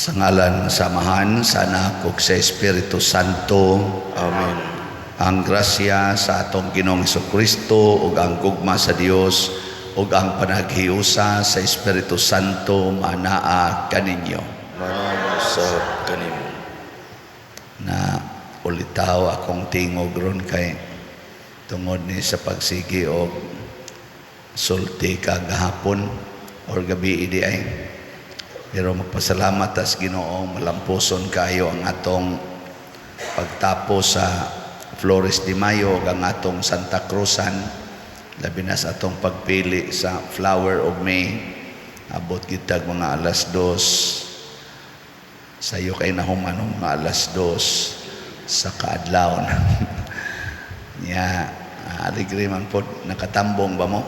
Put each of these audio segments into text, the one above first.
Sa ngalan sa Amahan, sa Anak ug sa Espiritu Santo. Amen. Ang grasya sa atong Ginoong Kristo ug ang gugma sa Dios ug ang panaghiusa sa Espiritu Santo manaa kaninyo. Manaa usab kanimo. Na ulitaw akong tingog ron kay tungod ni sa pagsigi og sulti kagahapon or gabi idi ay. Pero magpasalamat tas Ginoo, malampuson kayo ang atong pagtapos sa Flores de Mayo ug ang atong Santa Cruzan, labi na sa atong pagpili sa Flower of May. Abot kitag mga 2:00 sayo kay nahuman, mga 2:00 sa kaadlawon. Nya aligre man pod, nakatambong ba mo?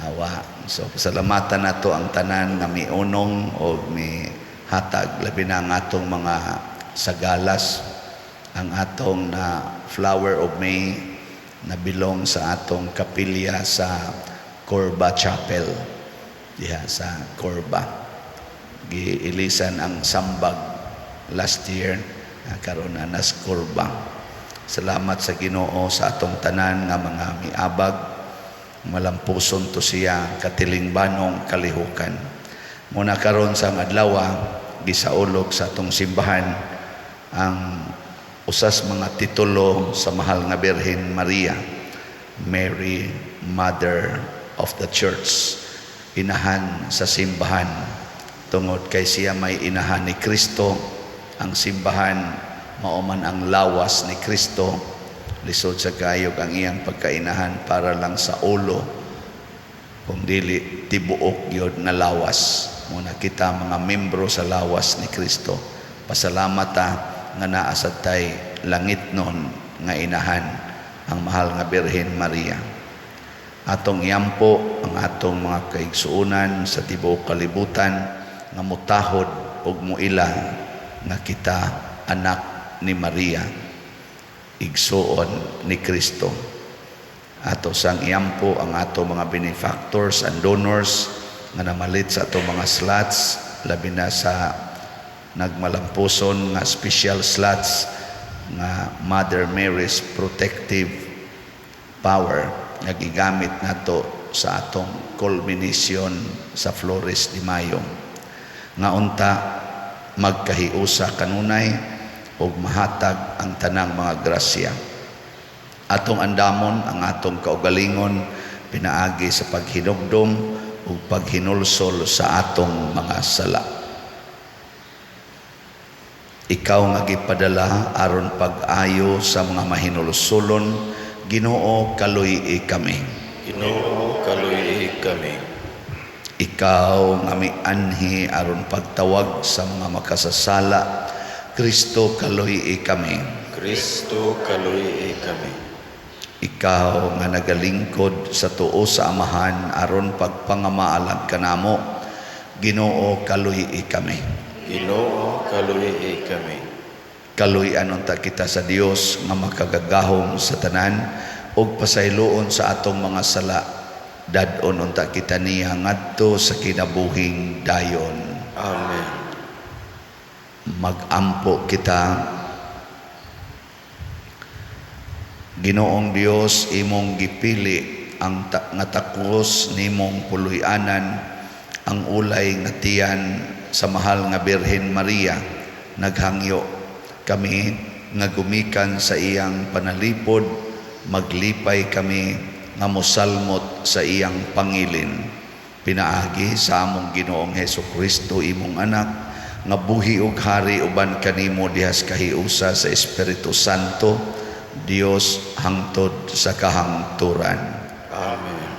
Awa. So pasalamatan nato ang tanan nga miunong o mi hatag, labi na ang atong mga sagalas, ang atong na Flower of May na bilong sa atong kapilya sa Corba Chapel, diha sa Corba. Giilisan ang sambag last year, karon na nas Corba. Salamat sa Ginoo sa atong tanan nga mga miabag. Malampuson to siya katilingbanong kalihukan. Muna karon sa adlaw, gisaulog sa atong simbahan ang usas mga titulo sa mahal nga Birhen Maria, Mary, Mother of the Church, inahan sa simbahan. Tungod kay siya may inahan ni Kristo, ang simbahan mao man ang lawas ni Kristo. Lisod sa kayog ang iyang pagkainahan para lang sa ulo, kung dili tibuok yun na lawas. Muna kita mga membro sa lawas ni Kristo. Pasalamat ta nga naa sad tay langit nun nga inahan, ang mahal nga Birhen Maria. Atong iampo ang atong mga kaigsuonan sa tibuok kalibutan nga mutahod ug muila nga kita anak ni Maria, igsuon ni Kristo. Ato sang iampo ang ato mga benefactors and donors nga namalit sa ato mga slots, labi na sa nagmalampuson nga special slots nga Mother Mary's Protective Power nga gigamit nato sa atong culmination sa Flores de Mayo. Nga unta magkahiusa kanunay ug mahatag ang tanang mga grasya. Atong andamon ang atong kaugalingon pinaagi sa paghinugdom ug paghinulsol sa atong mga sala. Ikaw nga gipadala aron pag-ayo sa mga mahinulsulon, Ginoo, kaluy-i kami. Ginoo, kaluy-i kami. Ikaw nga mianhi aron pagtawag sa mga makasasala, Kristo, kaluy-i kami. Kristo, kaluy-i kami. Ikaw nga nagalingkod sa tuo sa Amahan aron pagpangamaalag kanamo, Ginoo, kaluy-i kami. Ginoo, kaluy-i kami. Kaluy-an unta kita sa Dios nga makagagahom sa tanan ug pasayloon sa atong mga sala. Dad-on unta kita niya ngadto sa kinabuhing dayon. Amen. Magampo kita. Ginoong Dios, imong gipili ang nga takos nimong puloy-anan ang ulay nga tiyan sa mahal nga Birhen Maria. Naghangyo kami nga gumikan sa iyang panalipod, maglipay kami nga mosalmot sa iyang pangilin. Pinaagi sa among Ginoong Hesus Kristo, imong anak, nga buhi ug hari uban kanimo dihas kahiusa sa Espiritu Santo, Dios hangtod sa kahangturan. Amen.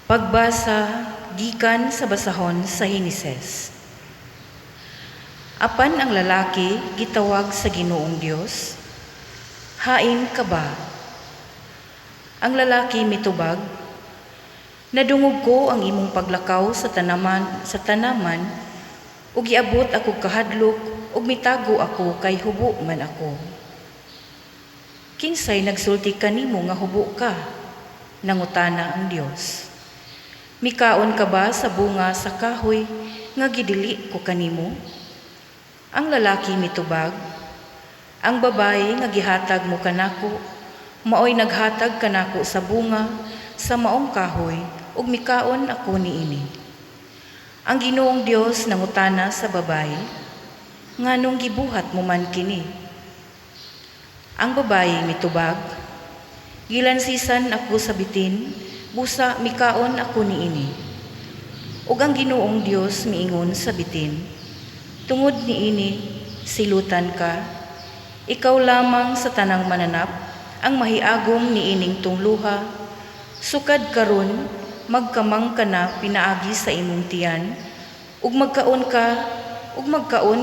Pagbasa gikan sa basahon sa Henesis. Apan ang lalaki gitawag sa Ginoong Dios, "Hain ka ba?" Ang lalaki mitubag, "Nadungog ko ang imong paglakaw sa tanaman ug giabot ako kahadlok ug mitago ako kay hubo man ako." Kinsay nagsulti kanimo nga hubo ka? Nangutana ang Dios. Mikaon ka ba sa bunga sa kahoy nga gidili ko kanimo? Ang lalaki mitubag, ang babaye nga gihatag mo kanako, maoy naghatag kanako sa bunga sa maong kahoy ug mikaon ako niini. Ang Ginoong Dios nangutana sa babaye, nganong gibuhat mo man kini? Ang babaye mitubag, gilansisan ako sa bitin, busa mikaon ako niini. Ug ang Ginoong Dios miingon sa bitin, tungod niini silutan ka, ikaw lamang sa tanang mananap ang mahiagom niining tungluha, sukad karon magkamang ka na pinaagi sa imong tiyan, ug magkaon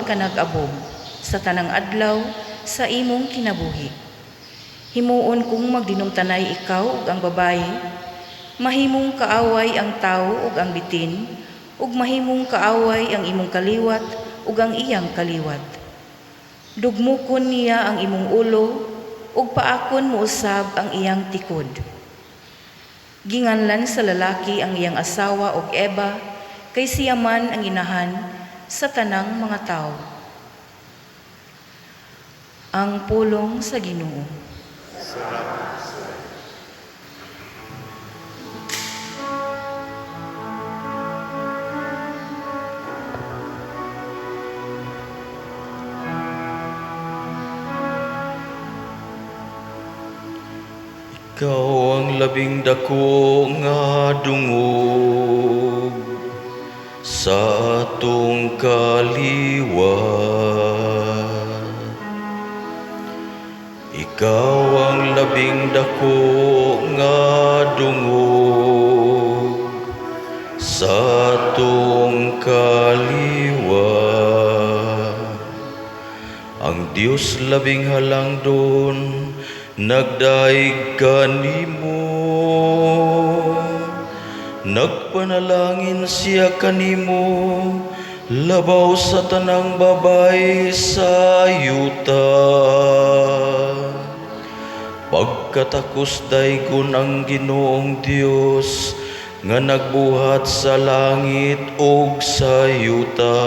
ka nag-abog sa tanang adlaw sa imong kinabuhi. Himuon kong magdinumtanay ikaw ug ang babaye, mahimong kaaway ang tawo ug ang bitin, ug mahimong kaaway ang imong kaliwat ug ang iyang kaliwat. Dugmukon niya ang imong ulo ug paakon mo usab ang iyang tikod. Ginganlan sa lalaki ang iyang asawa og Eva, kay siya man ang inahan sa tanang mga tawo. Ang pulong sa Ginoo. Ikaw ang labing dako nga dungog sa atong kaliwat. Ikaw ang labing dako nga dungog sa atong kaliwat. Ang Dios labing halangdon nagdaig kanimo, nagpanalangin siya kanimo labaw sa tanang babaye sa yuta. Pagkatakos daygon ang Ginoong Dios nga nagbuhat sa langit ug sa yuta.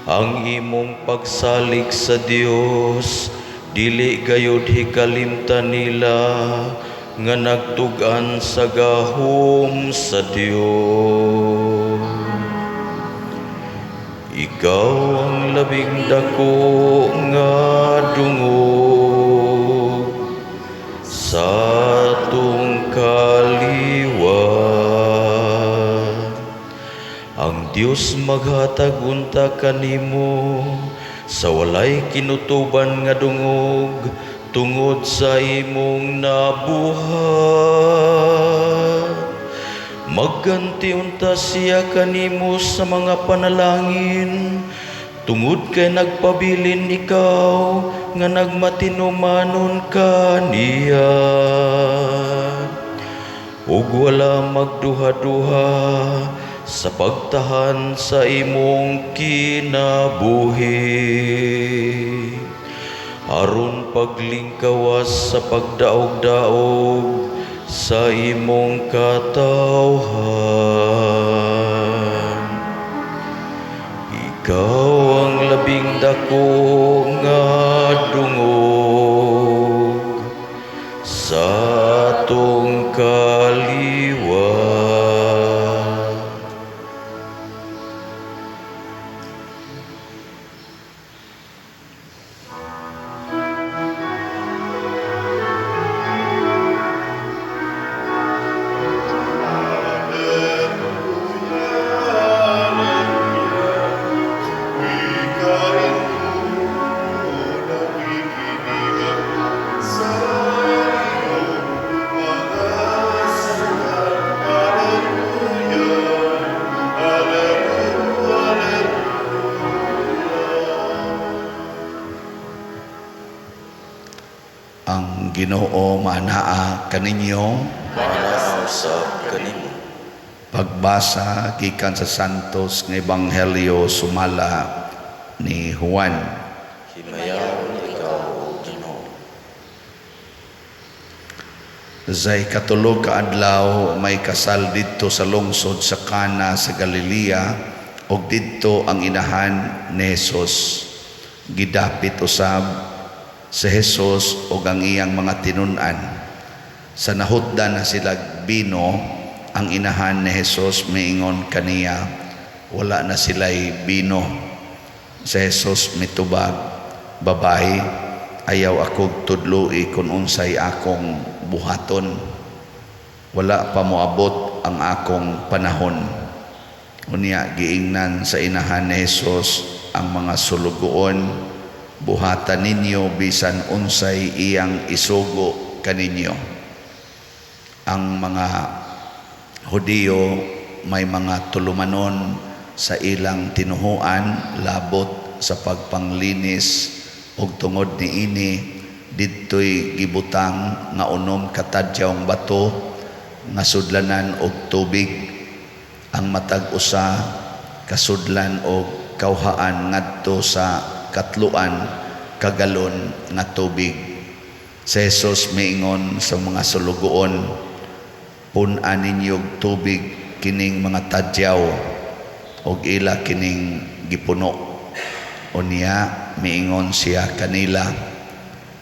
Ang imong pagsalig sa Dios dili gayud hikalimtan nila nga nagtug-an sa gahom sa Dios. Ikaw ang labing dako nga dungog sa atong kaliwat. Ang Dios maghatag unta kanimo sa walay kinutuban nga dungog tungod sa imong nabuhat. Magganti unta siya kanimo sa mga panalangin tungod kay nagpabilin ikaw nga nagmatinumanon kaniya. Ug wala magduha-duha sa pagtahan sa imong kinabuhi, aron paglingkawas sa pagdaog-daog sa imong katawhan. Ikaw ang labing dako nga dungog sa atong kaliwat. Ang Ginoo maanaa kaninyo. Maanaa usab kanimo. Pagbasa gikan sa Santos nga Ebanghelyo sumala ni Juan. Himayaon ikaw, O Ginoo. Sa ikatulo ka adlaw, may kasal didto sa lungsod sa Cana sa Galilea, ug didto ang inahan ni Jesus. Gidapit usab si Jesus ug ang iyang mga tinun-an. Sa nahutdan na sila bino, ang inahan ni Jesus miingon kaniya, "Wala na sila'y bino." Si Jesus mitubag, "Babae, ayaw akog tudloi kung unsay akong buhaton. Wala pa moabot ang akong panahon." Unya giingnan sa inahan ni Jesus ang mga sulugoon, "Buhatan ninyo bisan unsay iyang isugo kaninyo." Ang mga Hudiyo may mga tulumanon sa ilang tinuhuan labot sa pagpanglinis, ug tungod niini didtoy gibutang nga 6 ka tadyawng bato nga sudlanan og tubig. Ang matag usa kasudlan og kawhaan ngadto sa 3 ka galon nga tubig. Si Jesus miingon sa mga sulugoon, "Pun-a ninyo og tubig kining mga tadyaw," og ila kining gipuno. Unya miingon siya kanila,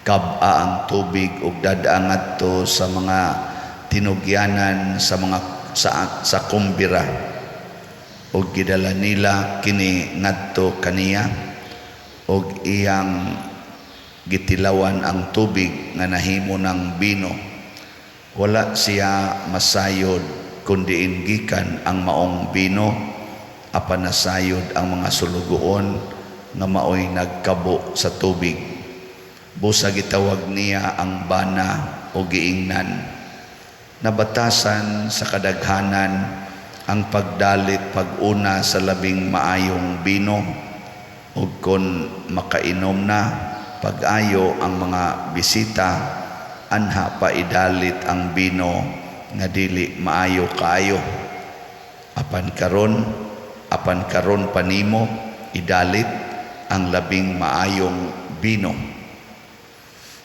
"Kab-a ang tubig ug dad-a ngadto sa mga tinugyanan sa mga sa kumbira." Ug gidala nila kini ngadto kaniya, ug iyang gitilawan ang tubig nga nahimo ng bino. Wala siya masayod kun diin gikan ang maong bino, apan nasayod ang mga sulugoon nga maoy nagkabo sa tubig. Busa gitawag niya ang bana o giingnan, "Nabatasan sa kadaghanan ang pagdalit pag-una sa labing maayong bino, ug kon makainom na pag-ayo ang mga bisita, anha pa idalit ang bino nga dili maayo kaayo. Apan karon pa nimo idalit ang labing maayong bino."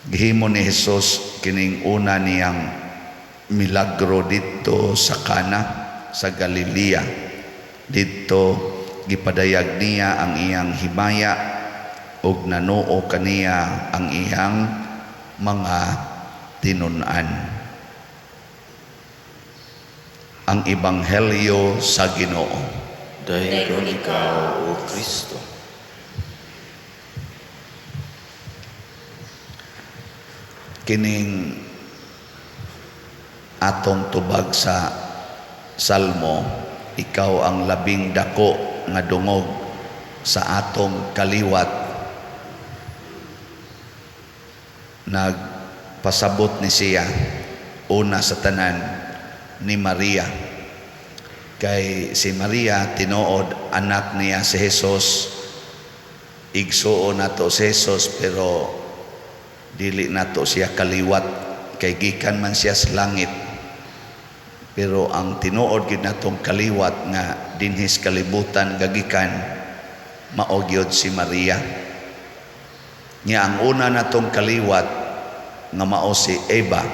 Gihimo ni Jesus kining una niyang milagro didto sa Kana sa Galilea. Didto gipadayag niya ang iyang himaya, ug nanuo kaniya ang iyang mga tinun-an. Ang Ebanghelyo sa Ginoo. Dayon ikaw, O Kristo. Kining atong tubag sa Salmo, "Ikaw ang labing dako nga dungog sa atong kaliwat," nagpasabot ni siya una sa tanan ni Maria. Kay si Maria tinuod anak niya si Jesus, igsuon nato si Jesus, pero dili nato siya kaliwat kay gikan man siya sa langit. Pero ang tinuod gid natong kaliwat nga dinhis kalibutan gagikan, mao gyud si Maria. Nya ang una natong kaliwat nga mao si Eva,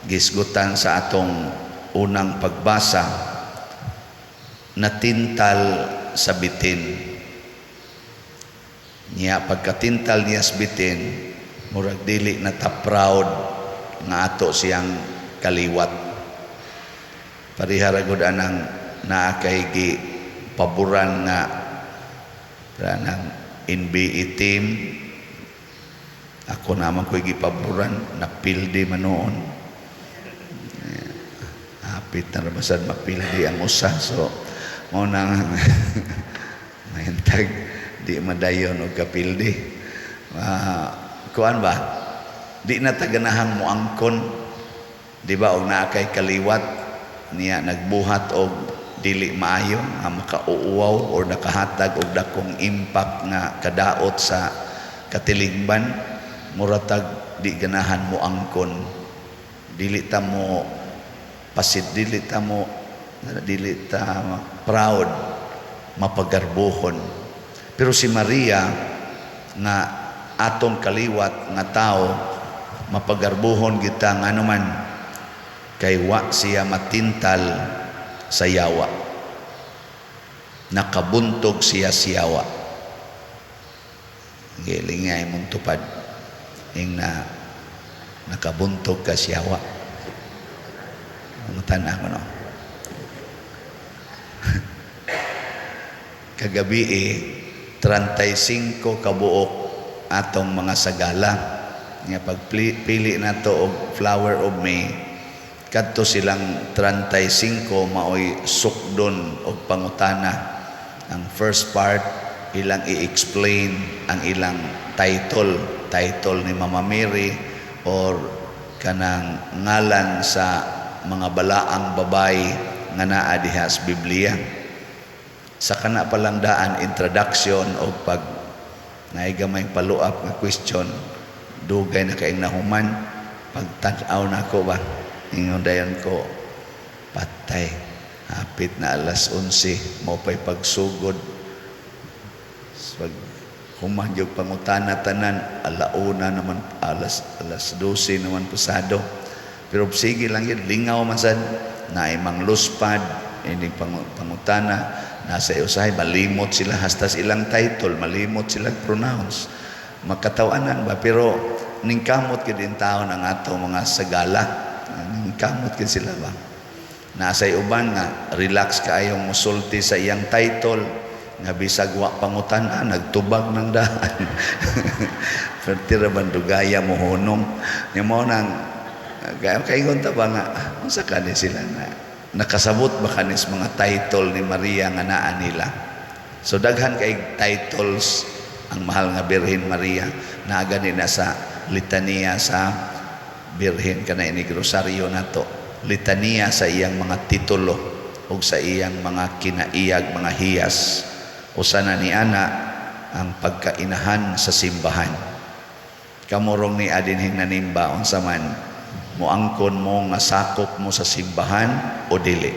gisgutan sa atong unang pagbasa, natintal sa bitin. Nya pagkatintal niya sa bitin, murag dili na ta proud nga ato siyang kaliwat. Pareha ra gud anang naa kay gi paboran nga anang NBA team. Ako naman ko'y gipaboran, napildi man noon. Hapit na rabasan mapildi ang usa. So, mao na mahintag di madayon og kapildi. Kuan ba? Di na taganahang moangkon. Di ba og naa kay kaliwat niya nagbuhat og dili maayo nga makauuwaw or nakahatag og dakong impact nga kadaot sa katilingban, muratag di ganahan mo angkon, dili ta mo pasid, dili ta proud mapagarbuhon. Pero si Maria nga atong kaliwat nga tao, mapagarbuhon kita, nga man Kay wa siya matintal sa yawa. Nakabuntog siya siyawa. Giling nga imong tupad. Ing na nakabuntog ka siyawa. Ang ko, no? Kagabi eh, 35 kabuok atong mga sagala. Nga pagpili nato og Flower of May, kadto silang 35 maoy sukdon og pangutana. Ang first part, ilang i-explain ang ilang title, title ni Mama Mary or kanang ngalan sa mga balaang babay nga naa diha sa Biblia. Sa kana palang daan, introduction o pag naay gamay follow-up nga question, dugay na kaayong nahuman. Pagtan-aw nako ba, ingon dayon ko, "Patay, hapit na alas 11, mao pay pagsugod." Pag human yung pangutana tanan, alauna naman, alas 12 naman pasado. Pero sige lang yun, lingaw man sad, naay mangluspad, ini pangutana, nasa usahay, malimot sila hasta sa ilang title, malimot sila pronounce. Makatawanan ba? Pero ningkamot gid taon ang ato mga sagala. Ningkamot gid sila ba? Nasa uban nga, relax kaayong musulti sa iyang title, nga bisag wa pangutana, nagtubag ng daan. Pero tira bandugaya mo hunong. Nya mo nang, kaya kaingon ta ba nga, unsa kani sila na, nakasabot ba kanis mga title ni Maria nga naa nila? So daghan kay titles ang mahal nga Birhen Maria. Naa gani na sa litaniya sa Birhen, kana ini rosaryo nato. Litaniya sa iyang mga titulo ug sa iyang mga kinaiyag, mga hiyas. Usa na ni ana ang pagkainahan sa simbahan. Kamurong ni adinhing nanimba, unsa man, moangkon mo nga sakop mo sa simbahan o dili?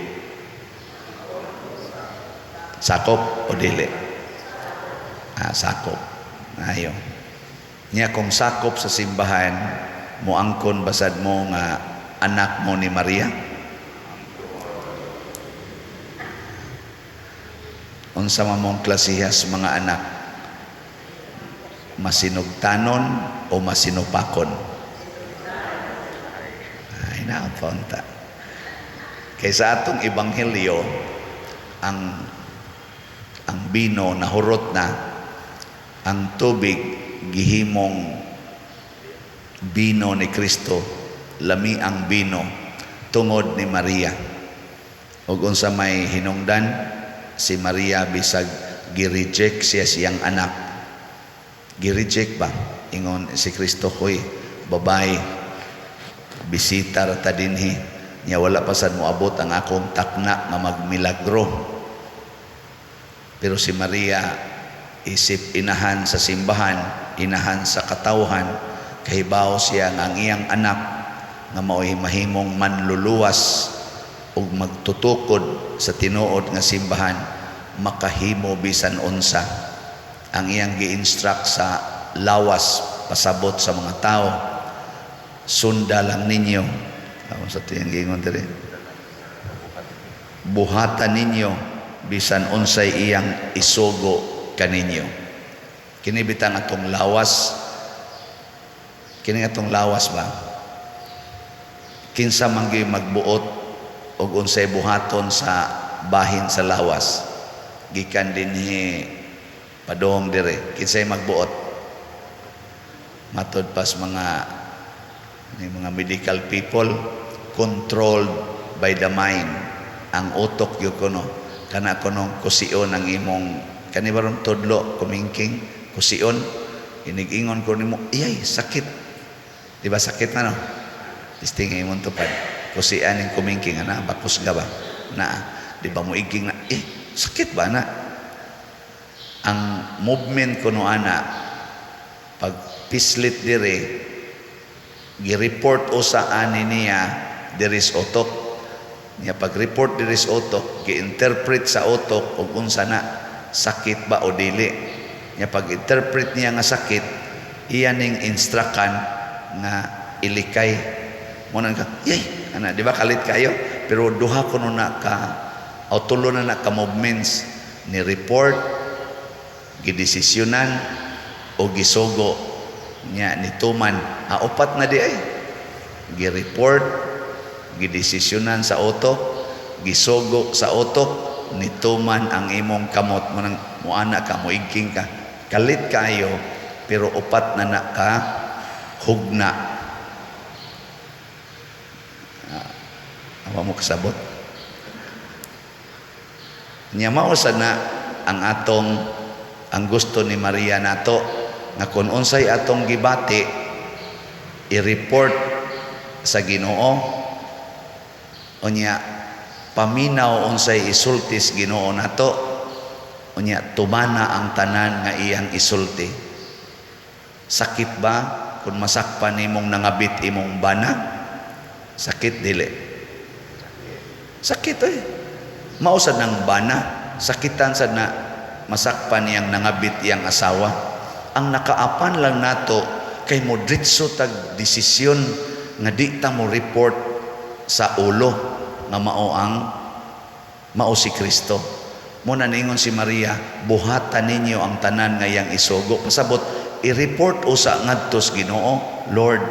Sakop o dili? Ah, sakop. Ayo. Nya kung sakop sa simbahan, moangkon basad mo nga anak mo ni Maria? Unsa man mong klasihas mga anak? Masinugtanon o masinupakon? Ay, napunta. Kaysa atong ebanghelyo, ang bino nahurot na, ang tubig gihimong bino ni Kristo, lami ang bino tungod ni Maria. Ug unsa may hinungdan, si Maria bisag gi-reject siya siyang anak. Gi-reject ba? Ingon si Kristo, "Hoy, babay, bisita ra ta dinhi. Nya wala pa sad moabot ang akong takna nga magmilagro." Pero si Maria, isip inahan sa simbahan, inahan sa katawhan, kahibaw siya nga ang iyang anak nga mao'y mahimong manluluwas ug magtutukod sa tinuod nga simbahan, makahimo bisan unsa. Ang iyang gi-instruct sa lawas, pasabot sa mga tao, "Sunda lang ninyo." Ako sa tiyang giingon diri, "Buhatan ninyo bisan unsay iyang isugo kaninyo." Kini bitang atong lawas, kini atong lawas ba, kinsa man gyud magbuot og unsay buhaton sa bahin sa lawas gikan dinhi padong dire? Kinsay magbuot? Matod pas mga ni mga medical people, controlled by the mind. Ang utok gyud kuno, kana kuno kusion ang imong kani baron tudlo, kumingking, kusion, inig-ingon ko nimo, "Iyay, sakit." Di ba sakit na, no? Testing imong tupad, kusian ning kumingking, ana bakos ga ba na, di ba? Moiging na, "Eh, sakit ba na?" Ang movement kuno ana, pag pislit dire, gi-report usa ani niya diri sa utok niya. Pag report diri sa utok, gi-interpret sa utok og unsa na, sakit ba o dili. Niya pag interpret niya nga sakit, iya ning instructan nga ilikay. Mo nang ka, yay, ana, di ba kalit kayo? Pero duha kuno na ka o tulo na na ka movements: ni report, gidesisyonan o gisugo nya nituman. Ah, upat na di ay. Gi-report, gidesisyonan sa utok, gisugo sa utok, nituman ang imong kamot. Mo nang muana ka, moigking ka. Kalit kayo, pero upat na na ka hugna. Ah, awa mo kasabot. Nya mao sad na ang atong ang gusto ni Maria nato nga kung unsay atong gibati, i-report sa Ginoo, unya paminaw unsay isulti sa Ginoo nato, unya tumana ang tanan nga iyang isulti. Sakit ba kung masakpan nimong nangabit imong bana? Sakit, dili? Sakit eh. Mao sad nang bana, sakitan sad na masakpan niyang nangabit iyang asawa. Ang nakaapan lang nato kay mo diretso tag desisyon nga di ta mo report sa ulo nga mao ang mao si Kristo. Mo na ningon si Maria, "Buhatan ninyo ang tanan nga iyang isugo." Pasabot, i-report usa ngadto sa Ginoo, "Lord,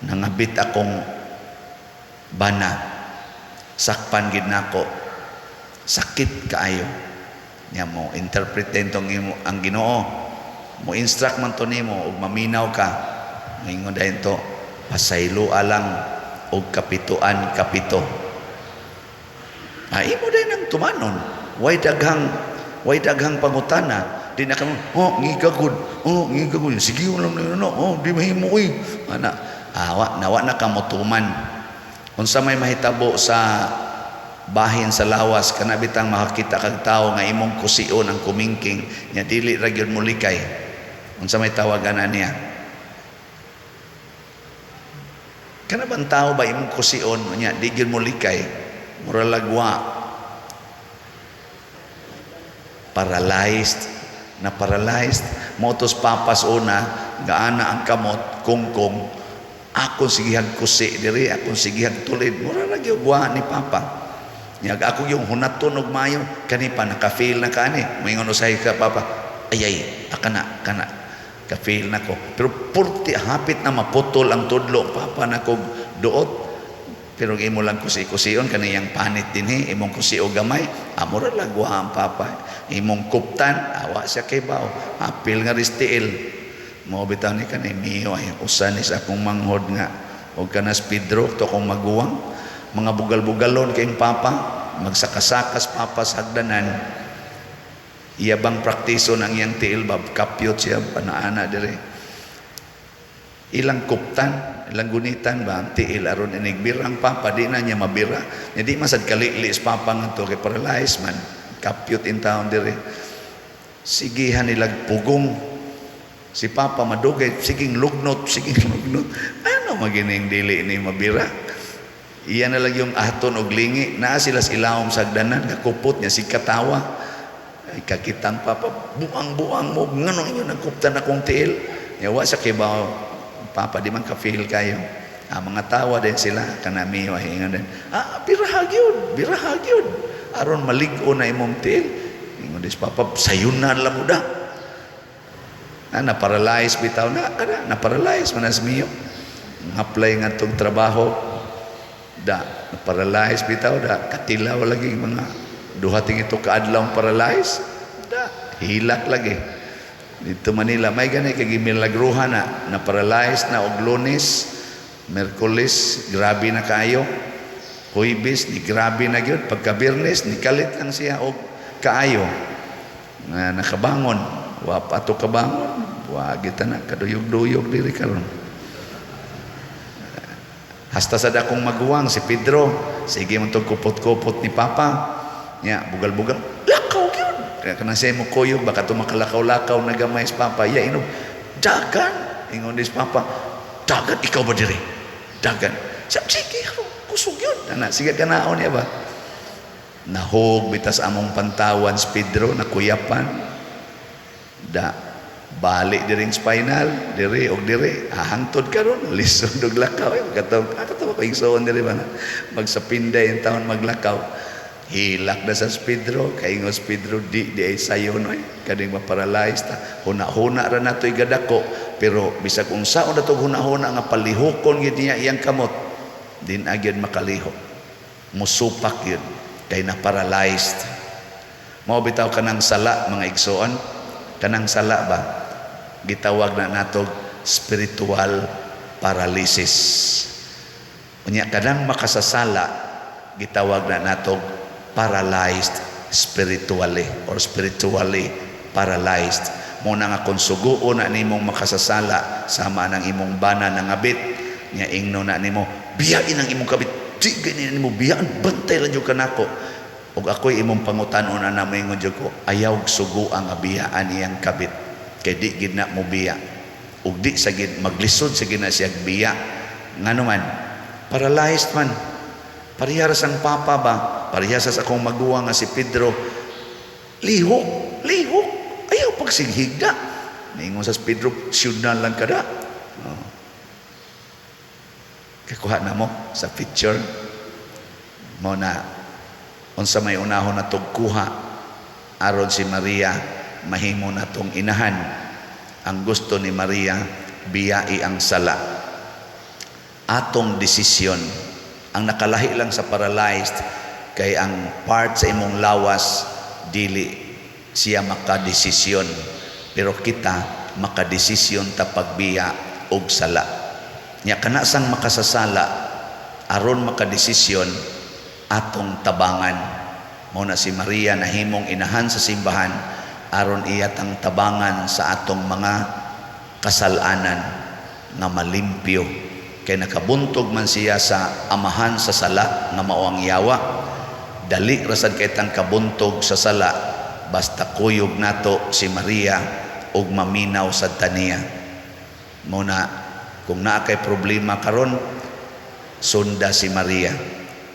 nangabit akong bana. Sakpan gid nako. Sakit kaayo." Nya mo interpret din tong imo ang Ginoo. Mo instruct man to nimo ug maminaw ka. Moingon dayon to, "Pasayloa lang og kapituan kapito." Ah, imo din ang tumanon. Way daghang pangutana. Di na ka mo, "Oh, ngigagod. Oh, ngigagod. Sige lang no, oh, di mahimo oy." Ana, awa, nawa na ka motuman. Unsa may mahitabo sa bahin sa lawas kana bitang makakita kag tawo nga imong kusion ang kumingking nya dili ra gyud molikay? Unsa may tawagan niya? Kana bang tao ba, imong kusion nya di gyud molikay, mura lagwa paralyzed na paralyzed. Motos papas una gaana ang kamot kungkong akong sigihag kusi diri, akong sigihag tulid, mura ra gyud wa ni papa. Nya ako yung hunaton og maayo kani pa naka-feel na kaani. Moingon usahay ka papa, "Ay ay, akana kana ka-feel na ko." Pero purti hapit na maputol ang tudlo papa na kog duot, pero imo lang kusi-kusion kaniyang panit dinhi, imong kusi og gamay, amura lagwa ang papa. Imong kuptan, awa siya kay bao, apil nga ristiil. Mao bitaw ni kani miyo ay usa ni sa akong manghod nga og kanas Pedro to akong maguwang, mga bugal-bugalon kayong papa, magsakasakas papa sa hagdanan. Iya bang praktison ang iyang tiil bab kapyot siya panaana dire. Ilang kuptan, ilang gunitan ba ang tiil aron inig birang papa, di na niya mabira. Nya di masad kalili sa papa nga to kay paralyzed man, kapyot in town dire. Sigihan nilag pugong. Si papa madugay, siging lugnot, siging lugnot. Ano magining dili ni mabira? Iya na lang yung aton og lingi. Naa sila sa ilawom sa hagdanan, kakupot niya si katawa. Ay, kakitang papa, buang-buang mo, ngano inyo nagkuptan akong tiil? Yawa sa kibaw, papa, di man ka-feel kayo. Ah, mga tawa din sila, kanami, wahingan din. "Ah, birahag yun, birahag yun. Aron malig-o na imong tiil." Ingon dis papa, "Sayunan lang mo da." Ah, na-paralyze bitaw na, kada, na-paralyze manas miyo. Apply nga tong trabaho, da, na-paralyze bitaw da, katilaw lagi mga duha ting ito kaadlaw paralyze, da, hilak lagi. Dito Manila, may gani kay gimilagruhan na, na-paralyze na og Lunes, Merkulis, grabe na kaayo. Huwebes, ni grabe na gyud. Pagka Biyernes, ni kalit lang siya og kaayo. Nga nakabangon, wa pa to kabangon, wa kita na kaduyog-duyog diri karon. Hasta sa dakong maguwang si Pedro, sige man tong kupot-kupot ni papa. Nya bugal-bugal, lakaw gyud. Kaya kanang siya mo kuyog baka to makalakaw-lakaw na gamay sa papa. Ya inom, dagan. Ingon dis papa, "Dagan ikaw ba diri? Dagan." Siya, "Sige, kusog yun." Ana, sige kanaon niya ba? Nahog bitas among pantawan si Pedro, nakuyapan. Da, Bali diring spinal, diri og diri, hangtod karon lisod og lakaw. Eh, katong kato ko igsoon diri ba magsapinday ang taon maglakaw. Hilak na sa Pedro, kaingos Pedro, di di ay sayo no eh. Kaning maparalyze ta. Huna-huna ra nato'y gadako, pero bisag unsaon na tog huna-huna nga palihukon gid niya iyang kamot, din agyod makalihok. Musupak yun, kay na paralyzed. Mao bitaw kanang sala, mga igsoon, kanang sala ba gitawag na natog spiritual paralysis. Unya kanang makasasala gitawag na natog paralyzed spiritually or spiritually paralyzed. Mo na nga kung suguon na nimong makasasala sama ng imong bana nga ngabit nya, ingno na nimo, "Biyain ang imong kabit, di gani nimo biyaan, bantay lang jud kanako." Ug ako'y imong pangutanon na moingon jud ko, ayaw suguan nga biyaan iyang kabit kay di gid na mo biya ug di sa gid maglisod sa gid na siya biya. Ngano man? Paralyzed man. Pareha ra sang papa ba, pareha sa akong maguwang nga si Pedro. Lihok, lihok, ayaw pagsighigda. Ningon sa Pedro, "Syudnan lang kada." Oh. Kakuha na mo sa picture mo na unsa may unahon na kuha aron si Maria mahimo na tong inahan. Ang gusto ni Maria, biyai ang sala. Atong desisyon. Ang nakalahi lang sa paralyzed kay ang part sa imong lawas dili siya makadesisyon, pero kita makadesisyon ta pagbiya og sala. Nya kana sang makasasala, aron makadesisyon, atong tabangan. Mo na si Maria nahimong inahan sa simbahan aron iya tang tabangan sa atong mga kasalanan nga malimpyo, kay nakabuntog man siya sa amahan sa sala nga mao ang yawa. Dali rasad kay tang kabuntog sa sala basta kuyog nato si Maria ug maminaw sad taniya. Mo na kung naa kay problema karon, sunda si Maria.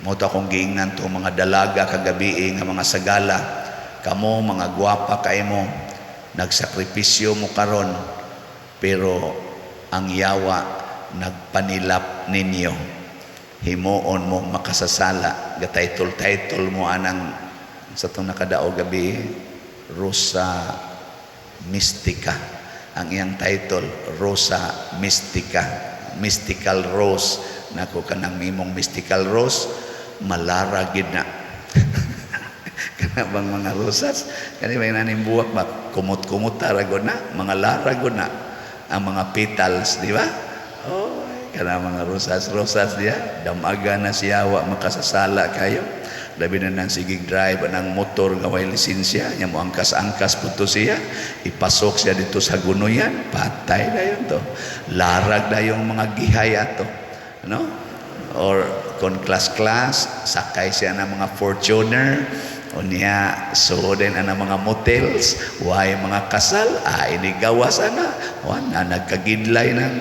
Mo to akong giingnan to mga dalaga kagabi nga mga sagala kamo, mga gwapa kay mo, nagsakripisyo mo karon, pero ang yawa nagpanilap ninyo, himuon mo makasasala. Ga-title title mo anang sa tong nakadao gabi, Rosa Mystica ang iyang title, Rosa Mystica, mystical rose. Nako, kanang imong mystical rose malara gid na. Kana bang mga rosas kani may naning buwak ba, kumot-kumot ra na, mga lara gud na ang mga petals, di ba? Oh, kana mga rosas rosas diya, damaga na siya wa makasasala kayo. Labi na nang sigig drive ng motor nga way lisensya nya, mo angkas-angkas po to siya, ipasok siya dito sa gunoyan, patay na yun to, larag na yung mga gihay ato, no? Or kon class-class, sakay siya ng mga Fortuner unya, so din ang mga motels way mga kasal, ah, inigawas ana wa na, nagkagidlay ng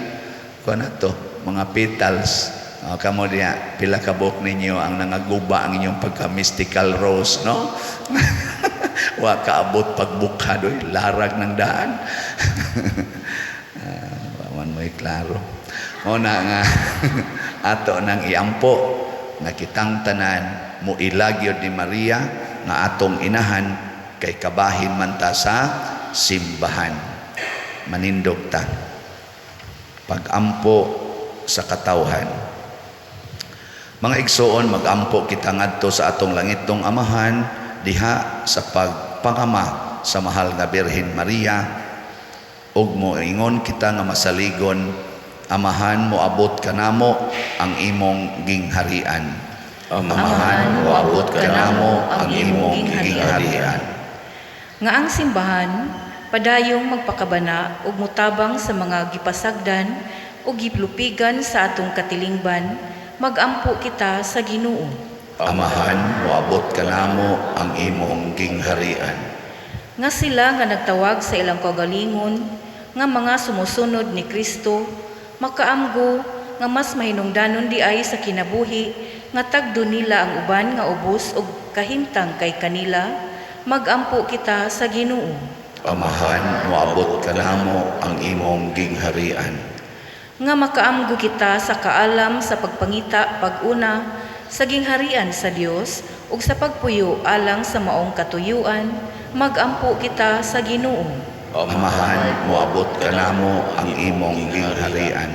kuan na to, mga petals. Oh, kamo diya, pila ka buok ninyo ang nangaguba ang inyong pagka mystical rose, no? Wa kaabot pagbukha doy, larag ng daan. Ah, wa man mo'y klaro. Mo na nga ato nang iampo nga kitang tanan mo ilagyod ni Maria nga atong inahan kay kabahin man ta sa simbahan. Manindog ta. Pagampo sa katawhan. Mga igsoon, magampo kita ngadto sa atong langitnong Amahan diha sa pagpangama sa mahal nga Birhen Maria ug moingon kita nga masaligon, Amahan, moabot kanamo ang imong gingharian. Amahan, moabot kanamo ang imong gingharian. Nga ang simbahan padayong magpakabana ug mutabang sa mga gipasagdan ug giplupigan sa atong katilingban, magampo kita sa Ginoo. Amahan, moabot kanamo ang imong gingharian. Nga sila nga nagtawag sa ilang kaugalingon nga mga sumusunod ni Kristo makaamgo nga mas mahinungdanon di ay sa kinabuhi nga tagdo nila ang uban nga ubos og kahimtang kay kanila, magampo kita sa Ginoo. Amahan, moabot kanamo ang imong gingharian. Nga makaamgo kita sa kaalam sa pagpangita pag-una sa gingharian sa Dios ug sa pagpuyo alang sa maong katuyuan, magampo kita sa Ginoo. Amahan, moabot kanamo ang imong gingharian.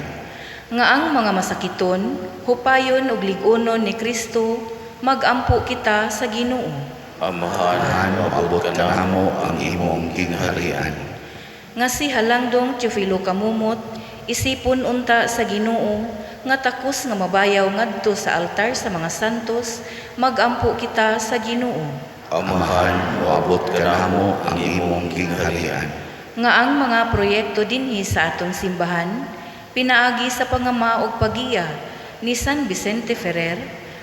Nga ang mga masakiton, hupayon ug lig-unon ni Kristo, magampo kita sa Ginoo. Amahan, Amahan, moabot kanamo ang imong gingharian. Nga si Halangdong Teofilo Kamumot, isipon unta sa Ginoo, nga takos nga mabayaw ngadto sa altar sa mga santos, magampo kita sa Ginoo. Amahan, moabot kanamo ang imong gingharian. Nga ang mga proyekto dinhi sa atong simbahan, pinaagi sa pangama ug pagiya ni San Vicente Ferrer,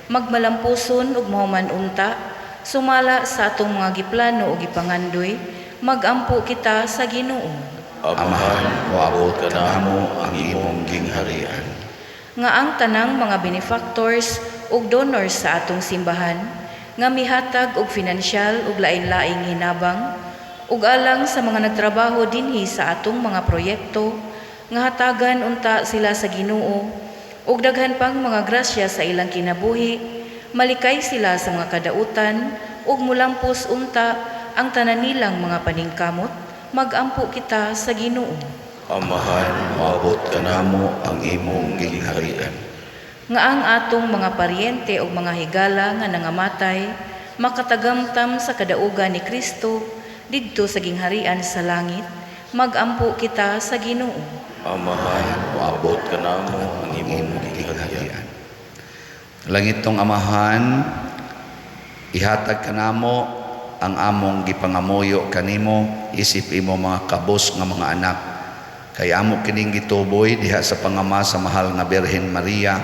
magmalampuson ug mahuman unta, sumala sa atong mga giplano ug gipangandoy, magampo kita sa Ginoo. Amahan, moabot kanamo ang imong gingharian. Nga ang tanang mga benefactors ug donors sa atong simbahan nga mihatag og finansyal ug lain-laing hinabang ug alang sa mga nagtrabaho dinhi sa atong mga proyekto, nga hatagan unta sila sa Ginoo ug daghan pang mga grasya sa ilang kinabuhi, malikay sila sa mga kadautan ug mulampos unta ang tanan nilang mga paningkamot, magampo kita sa Ginoo. Amahan, Moabot kanamo ang imong gingharian. Nga ang atong mga paryente o mga higala nga nangamatay makatagamtam sa kadaugan ni Kristo didto sa gingharian sa langit, magampo kita sa Ginoo. Amahan, moabot kanamo ang imong gingharian. Langitong Amahan, ihatag kanamo ang among gipangamuyo kanimo isip imo mga kabos nga mga anak. Kay amo kining gituboy diha sa pangama sa mahal nga Birhen Maria,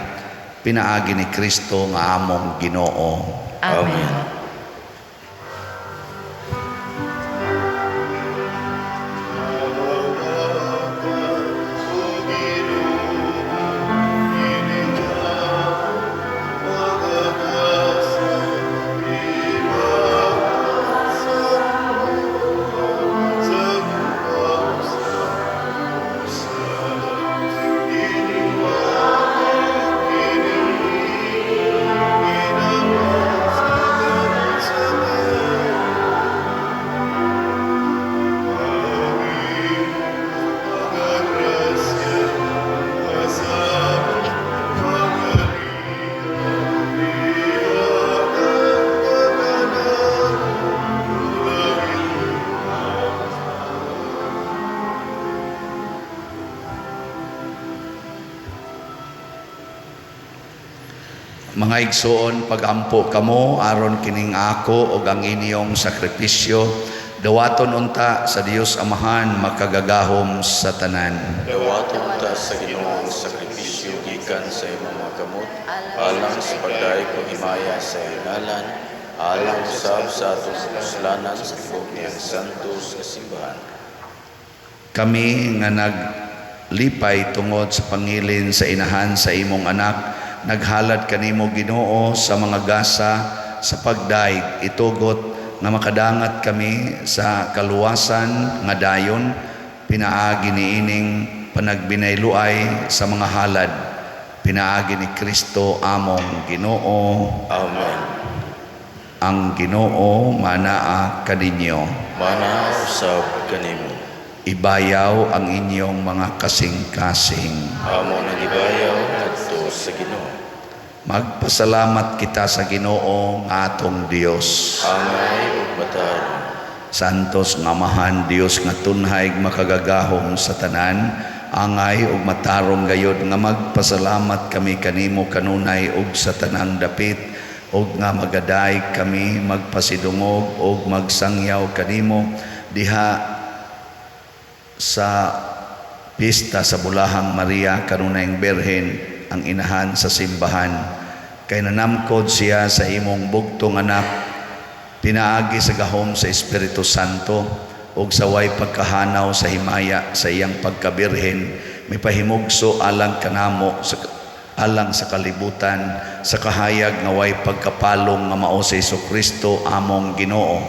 pinaagi ni Kristo nga among Ginoo. Amen. Amen. Mga igsoon, pagampo kamo aron kining ako og ang inyong sakripisyo dawaton unta sa Dios Amahan makagagahom sa tanan. Dawaton ta sa Ginoo ang sakripisyo gikan sa imong mga kamot, alang sa pagdayeg ug himaya sa iyang ngalan, alang usab sa atong kapuslanan sa tibuok niyang santos nga simbahan. Kami nga naglipay tungod sa pangilin sa inahan sa imong anak, naghalad kanimo Ginoo sa mga gasa sa pagdayeg, itugot nga makadangat kami sa kaluwasan nga dayon pinaagi niining panagbinayluay sa mga halad, pinaagi ni Kristo among Ginoo. Amen. Ang Ginoo manaa kaninyo. Mana usab kanimo. Ibayaw ang inyong mga kasing-kasing. Amo nang gibayaw ngadto sa Ginoo. Magpasalamat kita sa Ginoo nga atong Dios. Angay ug matarong. Santos nga Amahan, Dios nga tunhay makagagahom sa tanan, angay ug matarong gayod nga magpasalamat kami kanimo kanunay ug sa tanang dapit, ug nga magadayeg kami magpasidungog ug magsangyaw kanimo diha sa pista sa Bulahang Maria kanunayng Birhen, ang inahan sa simbahan. Kay nanamkod siya sa imong bugtong anak, pinaagi sa gahom sa Espiritu Santo ug sa way pagkahanaw sa himaya sa iyang pagkabirhen, mipahimugso alang kanamo sa alang sa kalibutan sa kahayag nga way pagkapalong nga mao si Hesukristo among Ginoo.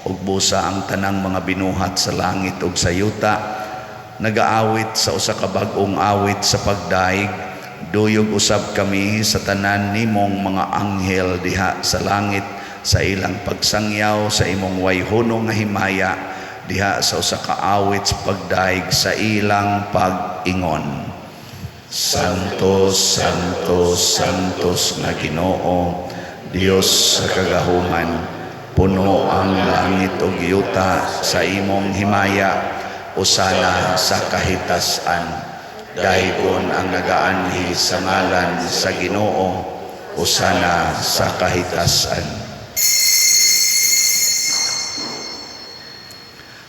Ug busa ang tanang mga binuhat sa langit ug sa yuta nagaawit sa usa ka bag-ong awit sa pagdaig. Duyog usab kami sa tanan nimong mga anghel diha sa langit sa ilang pagsangyaw sa imong wayhono nga himaya diha sa usa ka awit sa pagdaig sa ilang pag-ingon. Santos, Santos, Santos nga Ginoo, Dios sa kagahuman, puno ang langit ug yuta sa imong himaya. Usana sa kahitasan. Daygon ang nagaanhi sa ngalan sa Ginoo. Usana sa kahitasan.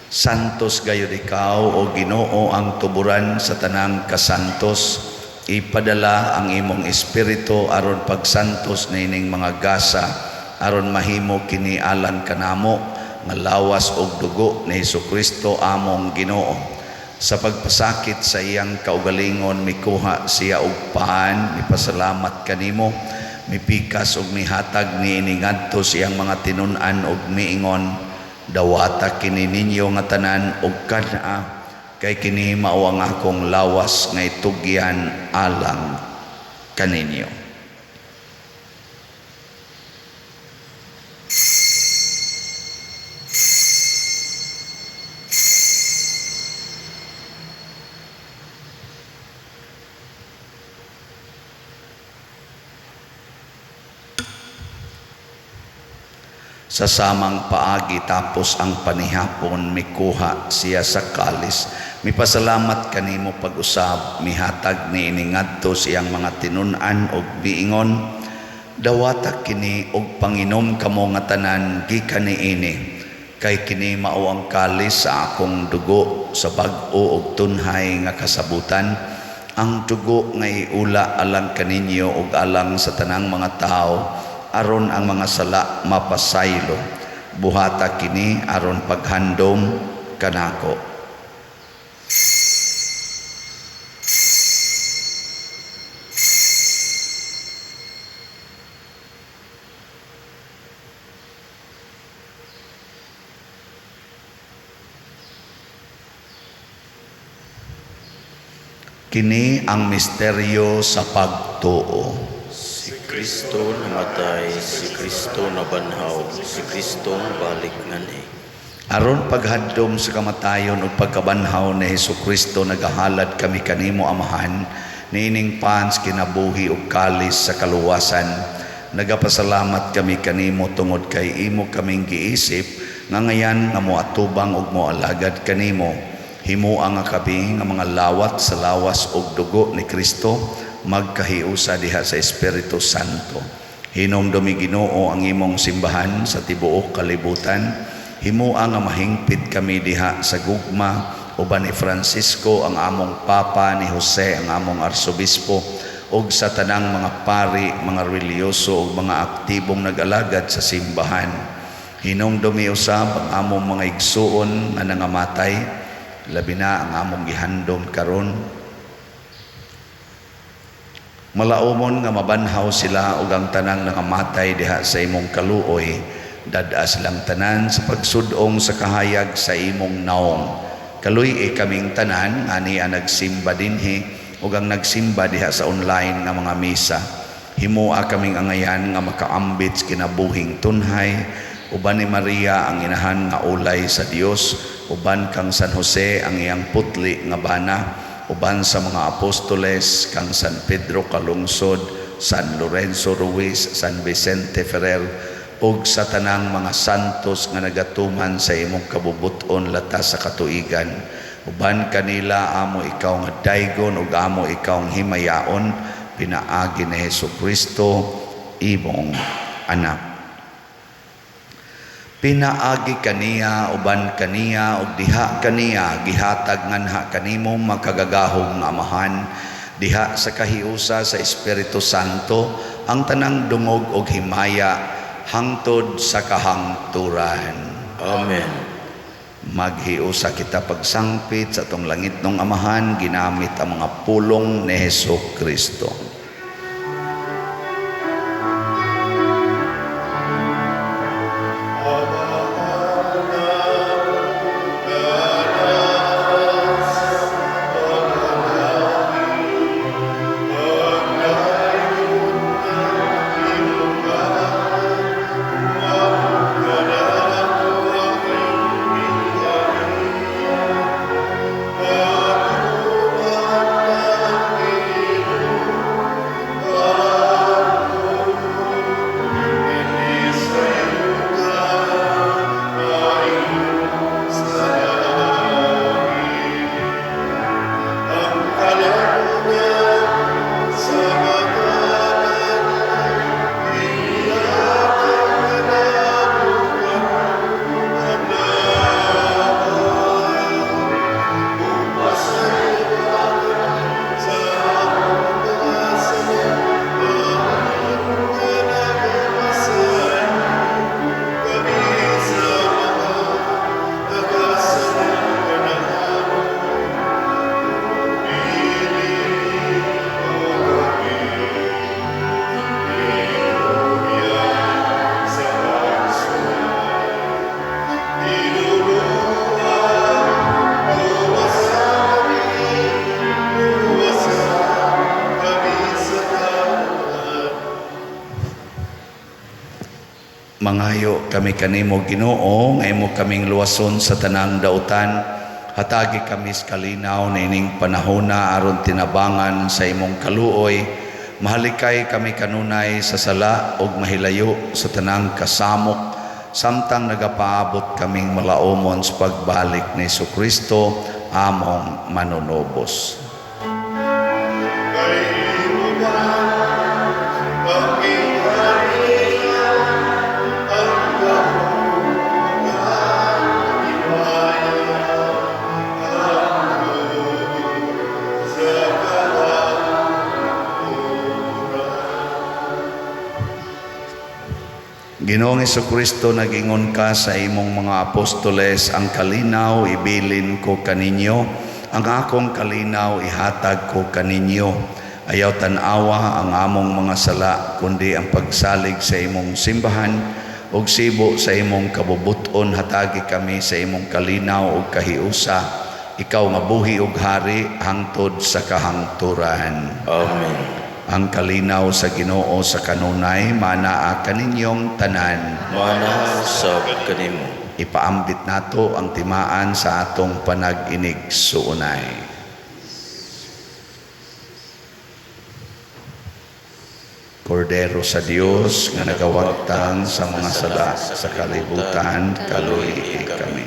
Santos gayud ikaw, o Ginoo, ang tuburan sa tanang kasantos. Ipadala ang imong espiritu aron pagsantos niining mga gasa, aron mahimo kini alang kanamo nga lawas ug dugo ni Hesukristo among Ginoo. Sa pagpasakit sa iyang kaugalingon, mikuha siya og paan, mipasalamat kanimo, mipikas ug mihatag niini ngadto sa iyang mga tinun-an ug miingon, dawata kini ninyo nga tanan ug kan-a, kay kini mao ang akong lawas nga itugyan alang kaninyo. Sa samang paagi tapos ang panihapon, mikuha siya sa kalis, mipasalamat kanimo pag-usab, mihatag niini ngadto sa iyang mga tinun-an og miingon, dawata kini og panginom kamo nga tanan gikan niini, kay kini mao ang kalis sa akong dugo sa bag-o og tunhay nga kasabutan, ang dugo nga iula alang kaninyo ug alang sa tanang mga tawo, aron ang mga sala mapasaylo. Buhata kini aron paghandom kanako. Kini ang misteryo sa pagtuo. Si Kristo namatay, si Kristo nabanhaw, si Kristo balik nganhi. Aron paghandom sa kamatayon ug pagkabanhaw ni Hesukristo, nagahalad kami kanimo, Amahan, niining pans kinabuhi ug kalis sa kaluwasan. Nagapasalamat kami kanimo tungod kay imo kaming giisip nga ngayan nga moatubang ug moalagad kanimo. Himoa nga kami nga mga lawat sa lawas ug dugo ni Kristo magkahiusa diha sa Espiritu Santo. Hinumdumi, Ginoo, ang imong simbahan sa tibuok kalibutan. Himoa nga mahingpit kami diha sa gugma uban ni Francisco ang among Papa, ni Jose ang among Arsobispo, ug sa tanang mga pari, mga relihiyoso ug mga aktibong nag-alagad sa simbahan. Hinumdumi usab ang among mga igsuon nga nangamatay, labi na ang among gihandom karon. Malaumon nga mabanhaw sila ug ang tanang nangamatay diha sa imong kaluoy, dad-a silang tanan sa pagsud-ong sa kahayag sa imong naong. Kaluy-i kaming tanan nga ania nagsimba dinhi ug ang nagsimba diha sa online nga mga misa. Himoa kaming angayan nga makaambit sa kinabuhing tunhay uban ni Maria ang inahan nga ulay sa Dios, uban kang San Jose ang iyang putli nga bana, uban sa mga apostoles kang San Pedro Calungsod, San Lorenzo Ruiz, San Vicente Ferrer, ug sa tanang mga santos nga nagatuman sa imong kabubuton latas sa katuigan. Uban kanila amo ikaw nga daygon ug amo ikaw nga himayaon, pinaagi ni Hesukristo imong anak. Pinaagi kaniya, uban kaniya, ug diha kaniya, gihatag nganha kanimo makagagahom nga Amahan, diha sa kahiusa sa Espiritu Santo, ang tanang dungog ug himaya hangtod sa kahangturan. Amen. Maghiusa kita pagsangpit sa atong langitnong Amahan, ginamit ang mga pulong ni Hesukristo. Amahan. Mangayo kami kanimo, Ginoo, nga imo kaming luwason sa tanang dautan. Hatagi kami sa kalinaw niining panahona aron tinabangan sa imong kaluoy. Mahalikay kami kanunay sa sala ug mahilayo sa tanang kasamok samtang nagapaabot kaming malaumon sa pagbalik ni Kristo among manunubos. Kay imo ang gingharian, ang gahom, ang himaya, hangtod sa kahangturan. Ginoong Kristo, nagingon ka sa imong mga apostoles, "Ang kalinaw ibilin ko kaninyo, ang akong kalinaw ihatag ko kaninyo. Ayaw tan-awa ang among mga sala, kundi ang pagsalig sa imong simbahan, ug sibo sa imong kabubuton hatagi kami sa imong kalinaw ug kahiusa. Ikaw nga buhi ug hari hangtod sa kahangturan." Amen. Ang kalinaw sa Ginoo sa kanunay manaa kaninyong tanan. Mana usab kanimo. Ipaambit nato ang timaan sa atong panag-inig-suunay. Kordero sa Dios nga nagawagtang sa mga sala sa kalibutan, kaluy kami.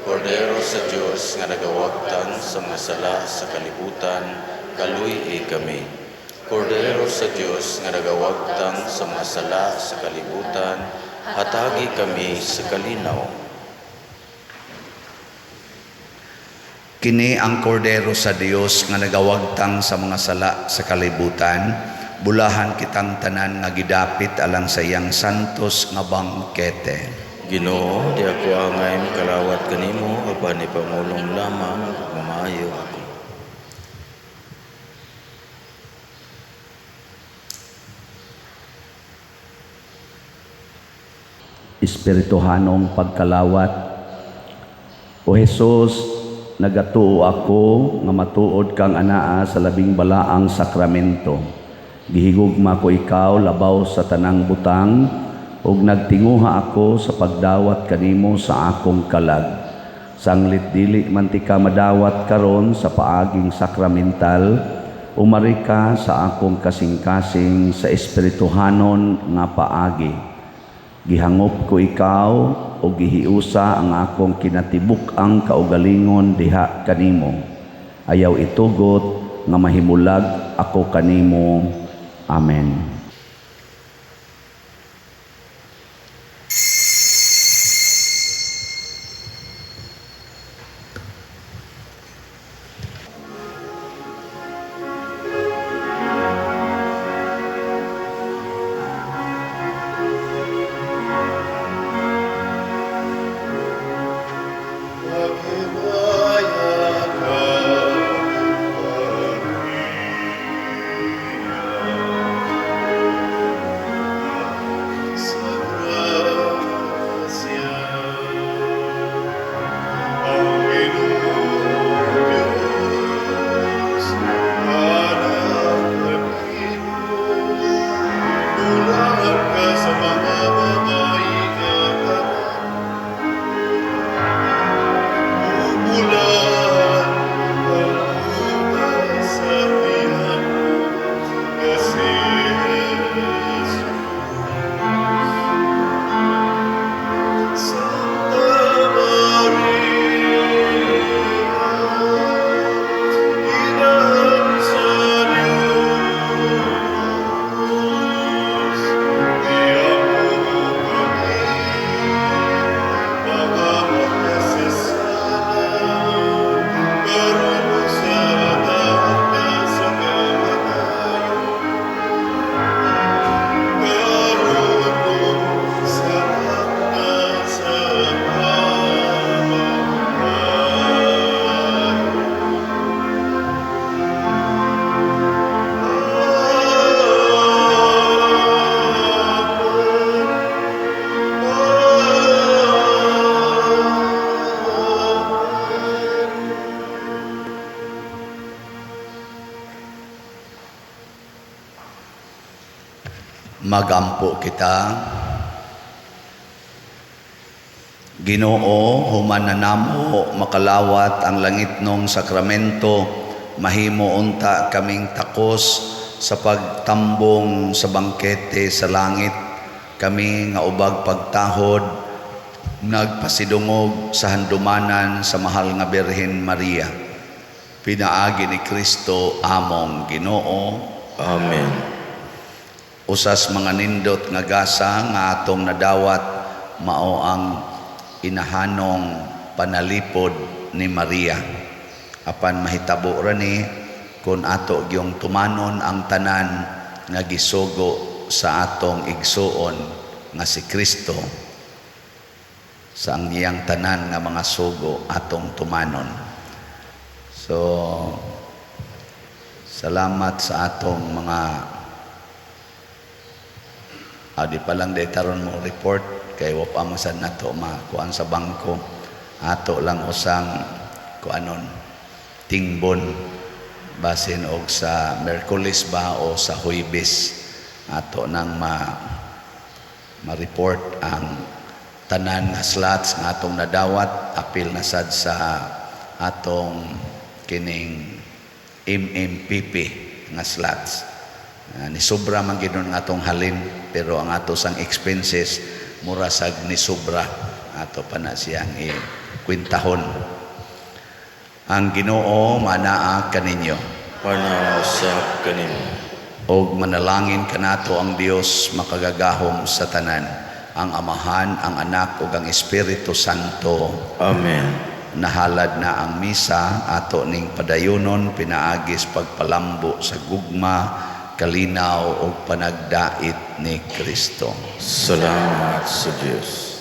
Kordero sa Dios nga nagawagtang sa mga sala sa kalibutan, kaluy kami. Kordero sa Dios nga nagawagtang sa mga sala sa kalibutan, hatagi kami sa kalinaw. Kini ang kordero sa Dios nga nagawagtang sa mga sala sa kalibutan, bulahan kitang tanan nga gidapit alang sa iyang santos nga bangkete. Ginoo, di ako angay makalawat kanimo apan ipamulong lamang ug mamaayo ako. Espirituhanong pagkalawat. O Jesus, nagatuo ako nga matuod kang anaa sa labing balaang sakramento. Gihigugma ko ikaw labaw sa tanang butang ug nagtinguha ako sa pagdawat kanimo sa akong kalag. Sanglit dili man tika madawat karon sa paaging sakramental, umari ka sa akong kasing-kasing sa espirituhanon nga paagi. Gihangop ko ikaw o gihiusa ang akong kinatibuk-ang kaugalingon diha kanimo. Ayaw itugot nga mahimulag ako kanimo. Amen. Maghimaya ka, Maria, sa grasya. Ang Ginoong Diyos, anak kanimo, bulahan ka sa mga babae nga tanan. Bulahan ang ubas sa tiyan mo, nga si Jesus. Santa Maria, Inahan sa Diyos, iampo mo kami, mga makasasala, karon sa atang sa kamatayon, karon sa sa kamatayon. Amen. Magampo kita. Ginoo, human na namo makalawat ang langitnong sakramento, mahimo unta kaming takos sa pagtambong sa bangkete sa langit. Kami nga ubag pagtahod nagpasidungog sa handumanan sa mahal nga Birhen Maria. Pinaagi ni Kristo among Ginoo. Amen. Usas mga nindot nga gasa nga atong nadawat mao ang inahanong panalipod ni Maria. Apan mahitabo ra ni kung ato gyung tumanon ang tanan nga gisugo sa atong igsuon nga si Kristo, sa ang iyang tanan nga mga sugo atong tumanon. So salamat sa atong mga. Ah, di pa lang di taron mo report kay wa pa man sad nato makuan sa bangko. Ato lang usang kuanon, tingbon, basin og sa Merkulis ba o sa Huybes ato nang ma-report ang tanan nga slots nga atong nadawat, apil na sad sa atong kining MMPP nga slots. Ah, ni sobra man gid nga atong halin, pero ang ato sang expenses mura sag ni sobra, ato pa na siyang i-kwintahon. Ang Ginoo manaa kaninyo. Manaa usab kanimo. Og manalangin kanato ang Dios makagagahom sa tanan, ang Amahan, ang Anak ug ang Espiritu Santo. Amen. Nahalad na ang misa, ato ning padayunon pinaagis pagpalambo sa gugma, kalinaw ug panagdait ni Kristo. Salamat sa Dios.